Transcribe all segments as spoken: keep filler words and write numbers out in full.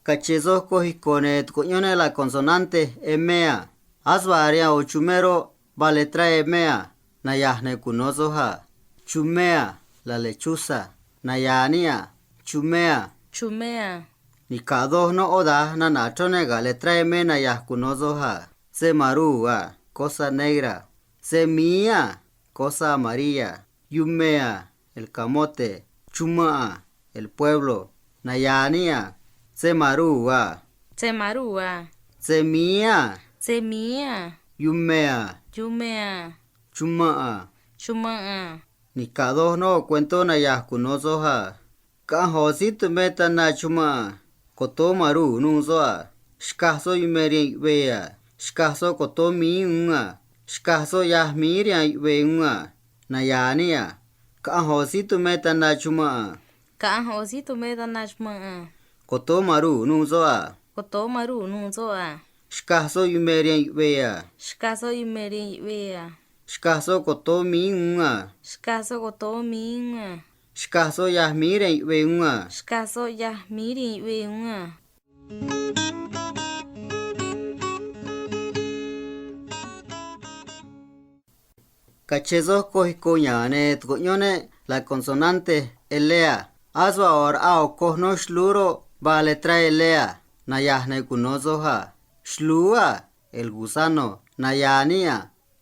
Cache̱n soj coj ico̱, ne̱ tucuꞌyón ne la consonante M a. Ase vaa rihaan ꞌo̱ chumé roꞌ, vaa letrá M a, naya̱j ne̱ cuno̱ soj a. Chumé a, la lechuza, naya̱j níꞌ a. Chumé a. Chumé a. Nica̱ doj noꞌ ꞌó da̱j nana̱ chrón ne ga̱ letrá M naya̱j cuno̱ soj a. Se maruu̱ a, cosa negra. Se mií a, cosa amarilla. Yume a, el camote. Chumanꞌ a, el pueblo. Naya̱j níꞌ a. Se maruu̱ a. Se maruu̱ a. Se mií a. Se mií a. Yume a. Yume a. Chumanꞌ a. Chumanꞌ a. Nica̱ doj noꞌ cuentó naya̱j cuno̱ soj a. Caꞌanj ꞌo̱ síí tumé tana chumanꞌ a. Co̱tóó maruu̱ nuû soꞌ a. Xcaj soꞌ yume rihaan yuꞌvee a. Xcaj soꞌ co̱tóó mií uún a. Xcaj soꞌ yaj mií rihaan yuꞌvee uún a. Naya̱j níꞌ a. Caꞌanj ꞌo̱ síí tumé tana chumanꞌ a. Caꞌanj ꞌo̱ síí tumé tana chumanꞌ a. Co̱tóó maruu̱ nuû soꞌ a. Co̱tóó maruu̱ nuû soꞌ a. Xcaj soꞌ yume rihaan yuꞌvee a. Xcaj soꞌ yume rihaan yuꞌvee a. Xcaj soꞌ co̱tóó mií uún a. Xcaj soꞌ co̱tóó mií uún a. Xcaj soꞌ yaj mií rihaan yuꞌvee uún a. Xcaj soꞌ yaj mií rihaan yuꞌvee uún a. Cache̱n soj coj ico̱ ya̱a̱n, ne̱ tucuꞌyón neꞌ la consonante L a. Ase vaa ꞌo̱ raꞌa ꞌo̱ coj noꞌ xlúú roꞌ, vaa letrá L a, naya̱j ne̱ cuno̱ soj a. Xlúú a, el gusano, naya̱j níꞌ a.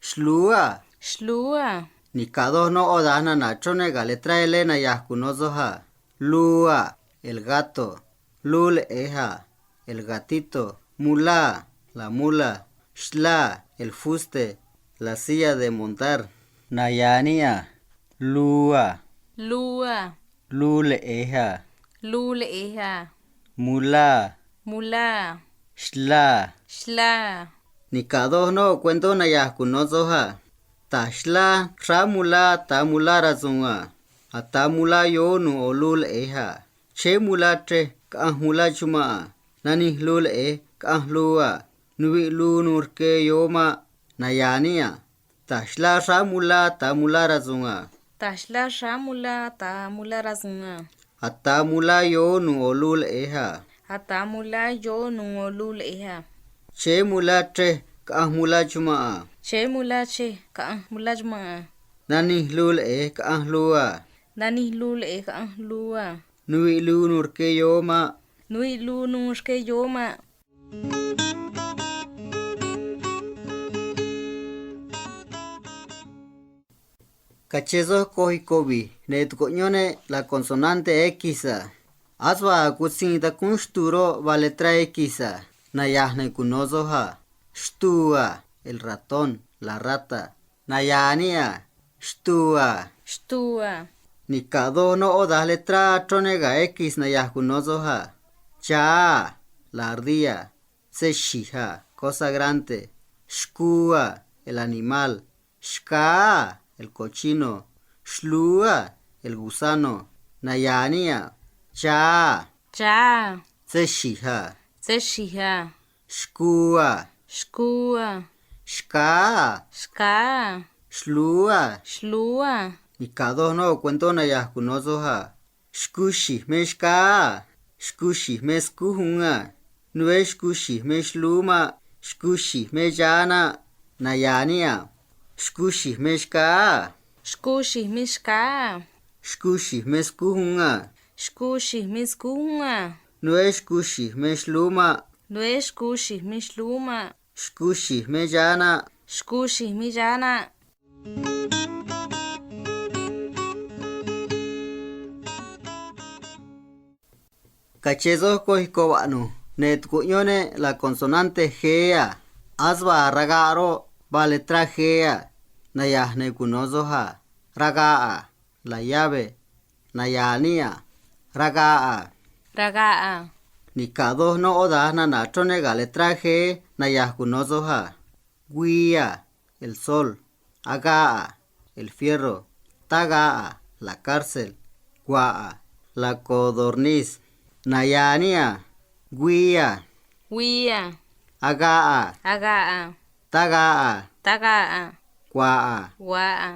Xlúú a. Xlúú a. Nica̱ doj noꞌ ꞌó da̱j nana̱ chrón ne ga̱ letrá L naya̱j cuno̱ soj a. Luu a, el gato. Luu leꞌe̱j a, el gatito. Mulá, la mula. Xlá, el fuste, la silla de montar. Naya̱j níꞌ a. Luu a. Luu a. Luu leꞌe̱j a. Luu leꞌe̱j a. Mulá. Mulá. Xlá. Xlá. Nica̱ doj noꞌ cuentó naya̱j cuno̱ soj a. Ta̱j xlá xráá mulá ata̱ mulá rasu̱u̱n a. Ata̱ mulá yoó nu̱u̱ ꞌo̱ luu leꞌe̱j a. Chéé mulá chrej caꞌanj mulá chumanꞌ a. Nanij luu leꞌe̱j caꞌanj luu a. Nuviꞌ luu nuû rque yoó maꞌ. Naya̱j níꞌ a. Ta̱j xlá xráá mulá ata̱ mulá rasu̱u̱n a. Ta̱j xlá xráá mulá ata̱ mulá rasu̱u̱n a. Ata̱ mulá yoó nu̱u̱ ꞌo̱ luu leꞌe̱j a. Ata̱ mulá yoó nu̱u̱ ꞌo̱ luu leꞌe̱j a. Chéé mulá chrej caꞌanj mulá chumanꞌ a. Chéé mulá chrej caꞌanj mulá chumanꞌ a. Nanij luu leꞌe̱j caꞌanj luu a. Nanij luu leꞌe̱j caꞌanj luu a. Nuviꞌ luu nuû rque yoó maꞌ. Nuviꞌ luu nuû rque yoó maꞌ. Cache̱n soj coj ico̱ vi̱j, ne̱ tucuꞌyón neꞌ la consonante X a. Ase vaa cuchiin tacúún xtu̱u̱ roꞌ, vaa letrá X a, naya̱j ne̱ cuno̱ soj a. Xtu̱u̱ a, el ratón, la rata. Naya̱j níꞌ a. Xtu̱u̱ a. Xtu̱u̱ a. Nica̱ doj noꞌ ꞌó da̱j letrá chrón ne ga̱ X naya̱j cuno̱ soj a. Chaá a, la ardilla. Se xi̱j a, cosa grande. Xcuu a, el animal. Xcaá a, el cochino. Xluú a, el gusano. Naya̱j níꞌ a. Chaá a. Chaá a. Se xi̱j a. Se xi̱j a. Xcuu a. Xcuu a. Xcaá a. Xcaá a. Xluú a. Xluú a. Nica̱ doj noꞌ cuentó naya̱j cuno̱ soj a. Xcuu xi̱j me xcaá a. Xcuu xi̱j me scúj uún a. Nuveé xcuu xi̱j me xluú maꞌ. Xcuu xi̱j me chaá naꞌ. Naya̱j níꞌ a. Xcuu xi̱j me xcaá a. Xcuu xi̱j me xcaá a. Xcuu xi̱j me scúj uún a. Xcuu xi̱j me scúj uún a. Nuveé xcuu xi̱j me xluú maꞌ. Nuveé xcuu xi̱j me xluú maꞌ. Xcuu xi̱j me chaá naꞌ. Xcuu xi̱j me chaá naꞌ. Cache̱n soj coj ico̱ vaꞌnu̱j, ne̱ tucuꞌyón neꞌ la consonante G a. Ase vaa ragaꞌ roꞌ, vaa letrá G a. Naya̱j ne̱ cuno̱ soj a. Ragaꞌ a, la llave. Naya̱j níꞌ a. Ragaꞌ a. Ragaꞌ a. Nica̱ doj noꞌ ꞌó da̱j nana̱ chrón ne ga̱ letrá G naya̱j cuno̱ soj a. Güii a, el sol. Agaꞌ a, el fierro. Tagaꞌ a, la cárcel. Gua̱ꞌ a, la codorniz. Naya̱j níꞌ a. Güii a. Güii a. Agaꞌ a. Agaꞌ a. Tagaꞌ a. Tagaꞌ a. Gua̱ꞌ a. Gua̱ꞌ a.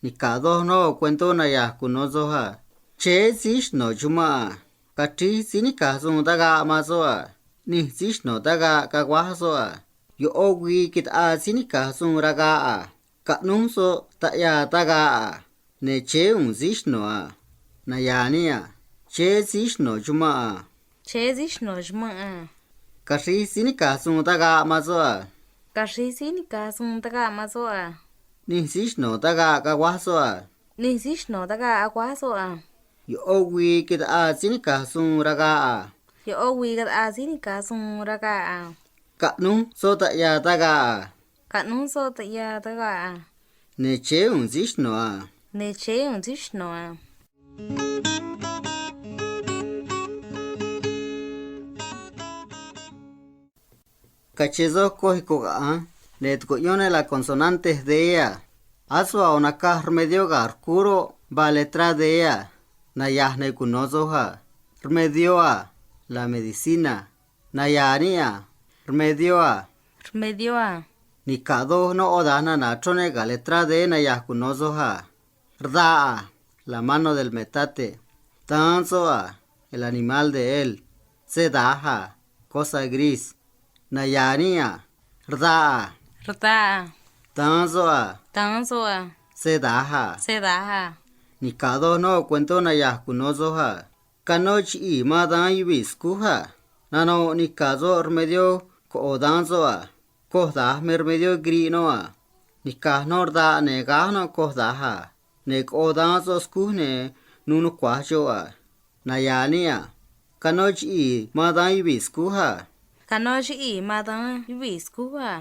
Nica̱ doj noꞌ cuentó naya̱j cuno̱ soj a. Chéé síí xno̱ chumanꞌ a. Cachríj síí nica̱j suun tagaꞌ man soꞌ a. ꞌNij síí xno̱ tagaꞌ caguáj soꞌ a. Yoꞌó güii quitaꞌaa síí nica̱j suun ragaꞌ a. Caꞌnúj soꞌ taꞌyaa tagaꞌ a. Ne̱ chéé u̱u̱n síí xno̱ a. Naya̱a̱ níꞌ a. Chéé síí xno̱ chumanꞌ a. Chéé síí xno̱ chumanꞌ a. Caxríj síí nica̱j suun tagaꞌ man soꞌ a. Caxríj síí nica̱j suun tagaꞌ man soꞌ a. ꞌNij síí xno̱ tagaꞌ caguáj soꞌ a. ꞌNij síí xno̱ tagaꞌ caguáj soꞌ a. Yoꞌó güii quitaꞌaa síí nica̱j suun ragaꞌ a. Yoꞌó güii quitaꞌaa síí nica̱j suun ragaꞌ a. Caꞌnúj soꞌ taꞌyaa tagaꞌ a. Caꞌnúj soꞌ taꞌyaa tagaꞌ a. Ne̱ chéé u̱u̱n síí xno̱ a. Ne̱ chéé u̱u̱n síí xno̱ a. Cachiin soj coj ico̱ caꞌa̱nj, ne̱ tucuꞌyón ne la consonante D a. Ase vaa ꞌo̱ nacaj rmedió ga̱ rcúú roꞌ, vaa letrá D a. Naya̱j ne̱ cuno̱ soj a. Rmedió a. La medicina. Naya̱a̱ níꞌ a. Rmedió a. Rmedió a. Nica̱ doj noꞌ ꞌó da̱j nana̱ chrón ne ga̱ letrá D naya̱j cuno̱ soj a. Rdaꞌ a. La mano del metate. Taán soꞌ a. El animal de él. Se da̱j a. Cosa gris. Naya̱a̱ níꞌ a. Rdaꞌ a. Rdaꞌ a. Taán soꞌ a. Taán soꞌ a. Se da̱j a. Se da̱j a. Nica̱ doj noꞌ cuentó naya̱j cuno̱ soj a. Canó chiꞌii̱ man daan yuvii̱ scúj a. Nanoꞌ nica̱ soꞌ rmedió coꞌo̱ daan soꞌ a. Coj da̱j me rmedió quiriꞌ noꞌ a. Nica̱j noꞌ rdaꞌ, ne̱ gáj noꞌ coj da̱j a. Ne̱ coꞌo daan soꞌ scúj, ne̱ nuu nucua̱j xoꞌ a. Naya̱a̱ níꞌ a. Canó chiꞌii̱ man daan yuvii̱ scúj a. Canó chiꞌii̱ man daan yuvii̱ scúj a.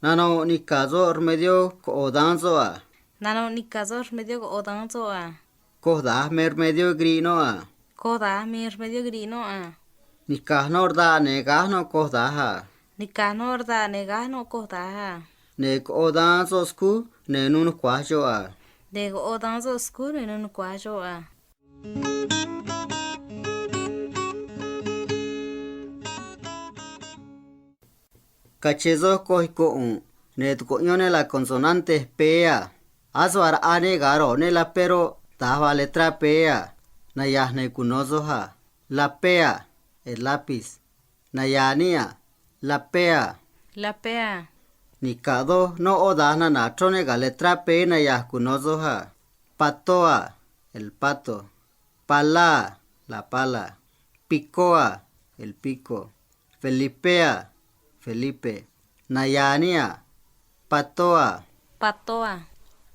Nanoꞌ nica̱ soꞌ rmedió coꞌo̱ daan soꞌ a. Nanoꞌ nica̱ soꞌ rmedió coꞌo̱ daan soꞌ a. Coj da̱j me rmedió quiriꞌ noꞌ a. Coj da̱j me rmedió quiriꞌ noꞌ a. Nica̱j noꞌ rdaꞌ, ne̱ gáj noꞌ coj da̱j a. Nica̱j noꞌ rdaꞌ, ne̱ gáj noꞌ coj da̱j a. Ne̱ coꞌo daan soꞌ scúj, ne̱ nuu nucua̱j xoꞌ a. Ne̱ coꞌo daan soꞌ scúj, ne̱ nuu nucua̱j xoꞌ a. Cachiin soj coj ico̱ ꞌu̱nꞌ, ne̱ tucuꞌyón ne la consonante P a. Ase vaa raꞌa ne ga̱ ro̱j ne la P roꞌ, da̱j vaa letrá P a. Naya̱j ne̱ cuno̱ soj a. La P a. El lápiz. Naya̱a̱ níꞌ a. La P a. La P a. Nica̱ doj noꞌ ꞌó da̱j nana̱ chrón ne ga̱ letrá P naya̱j cuno̱ soj a. Pató a. El pato. Palá a. La pala. Picó a. El pico. Felipé a. Felipe. Naya̱a̱ níꞌ a. Pató a. Pató a.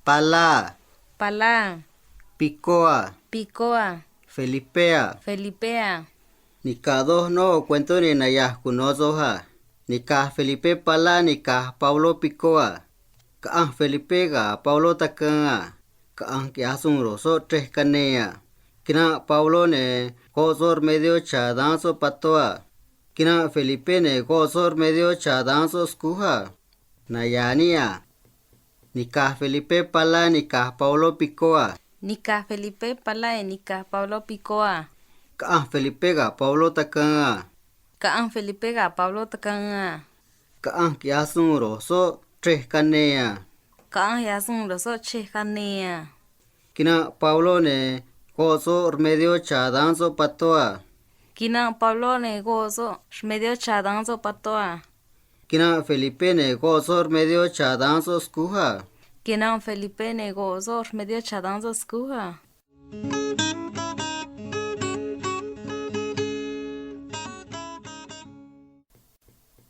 Palá a. Palá a. Picó a. Picó a. Felipé a. Felipé a. Nica̱ doj noꞌ ꞌó cuentó ne naya̱j cuno̱ soj a. Nica̱j Felipé palá nica̱j Pabló picó a. Caꞌanj Felipé ga̱ Pabló tacaan a. Caꞌanj quiꞌya̱j suun ro̱j soꞌ chrej cane a. Quiranꞌ Pabló, ne̱ goꞌ soꞌ rmedió cha̱ daán soꞌ pató a. Quiranꞌ Felipé, ne̱ goꞌ soꞌ rmedió cha̱ daán soꞌ scúj a. Naya̱a̱ níꞌ a. Nica̱j Felipé palá nica̱j Pabló picó a. Nica̱j Felipé palá, ne̱ nica̱j Pabló picó a. Caꞌanj Felipé ga̱ Pabló tacaan a. Caꞌanj Felipé ga̱ Pabló tacaan a. Caꞌanj quiꞌya̱j suun ro̱j soꞌ chrej cane a. Caꞌanj quiꞌya̱j suun ro̱j soꞌ chrej cane a. Quiranꞌ Pabló, ne̱ goꞌ soꞌ rmedió cha̱ daán soꞌ pató a. Quiranꞌ Pabló, ne̱ goꞌ soꞌ rmedió cha̱ daán soꞌ pató a. Quiranꞌ Felipé, ne̱ goꞌ soꞌ rmedió cha̱ daán soꞌ scúj a. Quiranꞌ Felipé, ne̱ goꞌ soꞌ rmedió cha̱ daán soꞌ scúj a.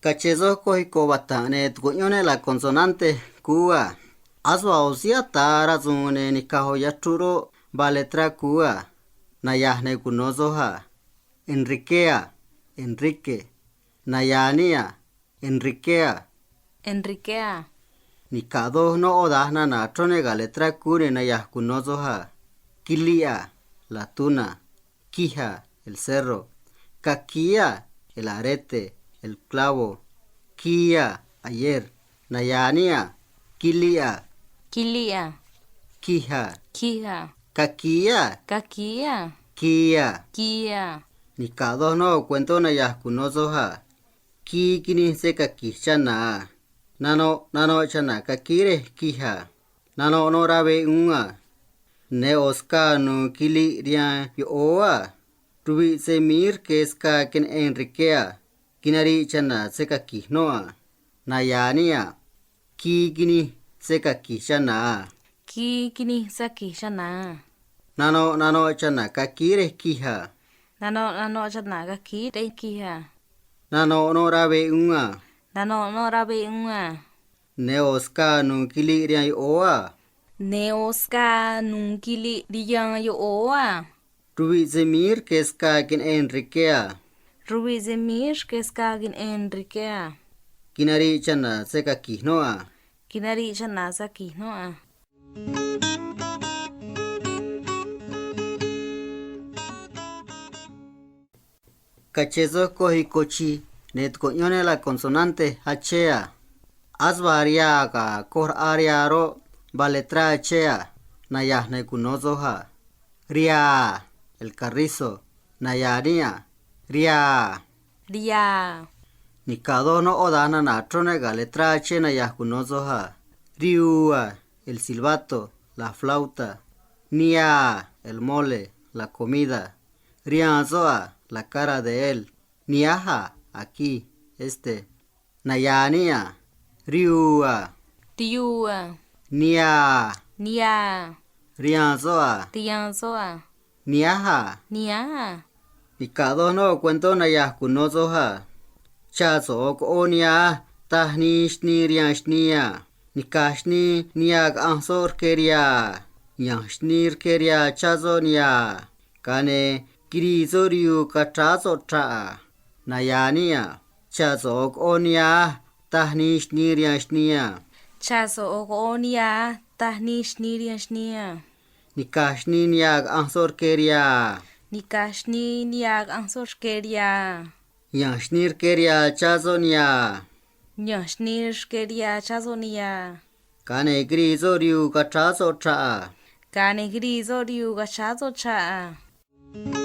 Cachiin soj coj ico̱ vata̱nꞌ, ne̱ tucuꞌyón ne la consonante Q a. Ase vaa ꞌo̱ síí ata̱ rasu̱u̱n, ne̱ nica̱j ꞌo̱ yachruꞌ roꞌ, vaa letrá Q a. Naya̱j ne̱ cuno̱ soj a. Enriqué a. Enrique. Naya̱a̱ níꞌ a. Enriqué a. Enriqué a. Nica̱ doj noꞌ ꞌó da̱j nana̱ chrón ne ga̱ letrá Q, ne̱ naya̱j cuno̱ soj a. Quiliꞌ a. La tuna. Quij a. El cerro. Caquií a. El arete. El clavo. Quii a. Ayer. Naya̱a̱ níꞌ a. Quiliꞌ a. Quiliꞌ a. Quij a. Quij a. Caquií a. Caquií a. Quii a. Quii a. Nica̱ doj noꞌ ꞌó cuentó naya̱j cuno̱ soj a. Quii quinij se caqui̱j chana̱ a. Nanoꞌ nanoꞌ chana̱ caquií rej quij a. Nanoꞌ noꞌ rá veꞌ uún a. Ne̱ ꞌo̱ scaa nu̱u̱ quiliꞌ rihaan yoꞌóó a. Ruviꞌ se míí rque scaa queneꞌen Enriqué a. Quinariꞌ chana̱ se caqui̱j noꞌ a. Naya̱a̱ níꞌ a. Quii quinij se caqui̱j chana̱ a. Quii quinij se caqui̱j chana̱ a. Nanoꞌ nanoꞌ chana̱ caquíí rej quij a. Nanoꞌ nanoꞌ chana̱ caquíí rej quij a. Nanoꞌ noꞌ rá veꞌ uún a. Nanoꞌ noꞌ rá veꞌ uún a. Ne̱ ꞌo̱ scaa nu̱u̱ quiliꞌ rihaan yoꞌóó a. Ne̱ ꞌo̱ scaa nu̱u̱ quiliꞌ rihaan yoꞌóó a. Ruviꞌ se míí rque scaa queneꞌen nriqué a. Ruviꞌ se míí rque scaa queneꞌen nriqué a. Quinariꞌ chana̱ se caqui̱j noꞌ a. Quinariꞌ chana̱ se caqui̱j noꞌ a. Cache̱n soj coj i̱ cochi̱j, ne̱ tucuꞌyón ne la consonante H a. Ase vaa rihaa ga̱ coj raꞌa rihaa roꞌ, vaa letrá H a, naya̱j ne cuno̱ soj a. Rihaa, el carrizo, naya̱a̱ níꞌ a. Rihaa. Rihaa. Nica̱ doj noꞌ ꞌó da̱nj nana̱ chrón ne ga̱ letrá H naya̱j cuno̱ soj a. Rihu a, el silbato, la flauta. Nihaa, el mole, la comida. Rihaan soꞌ a, la cara de él. Nihánj a, aquí, este. Naya̱a̱ níꞌ a. Rihu a. Rihu a. Nihaa. Nihaa. Rihaan soꞌ a. Rihaan soꞌ a. Nihánj a. Nihánj a. Nica̱ doj noꞌ cuentó naya̱j cuno̱ soj a. Cha̱ so̱ꞌ coꞌo nihaa taj nii xnii rihaan xnii a. Nica̱j xnii nihaa caꞌanj soꞌ rque rihaa. Ya̱nj xnii rque rihaa chá soꞌ nihaa. Ga̱a ne̱ quirii soꞌ rihu cachráá soꞌ chraꞌ a. Naya̱a̱ níꞌ a. Cha̱ so̱ꞌ coꞌo nihaa taj nii xnii rihaan xnii a. Cha̱ so̱ꞌ coꞌo nihaa taj nii xnii rihaan xnii a. Nica̱j xnii nihaa caꞌanj soꞌ rque rihaa. Nica̱j xnii nihaa caꞌanj soꞌ rque rihaa. Ya̱nj xnii rque rihaa chá soꞌ nihaa. Ya̱nj xnii rque rihaa chá soꞌ nihaa. Ga̱a ne̱ quirii soꞌ rihu cachráá soꞌ chraꞌ a. Ga̱a ne̱ quirii soꞌ rihu cachráá soꞌ chraꞌ a.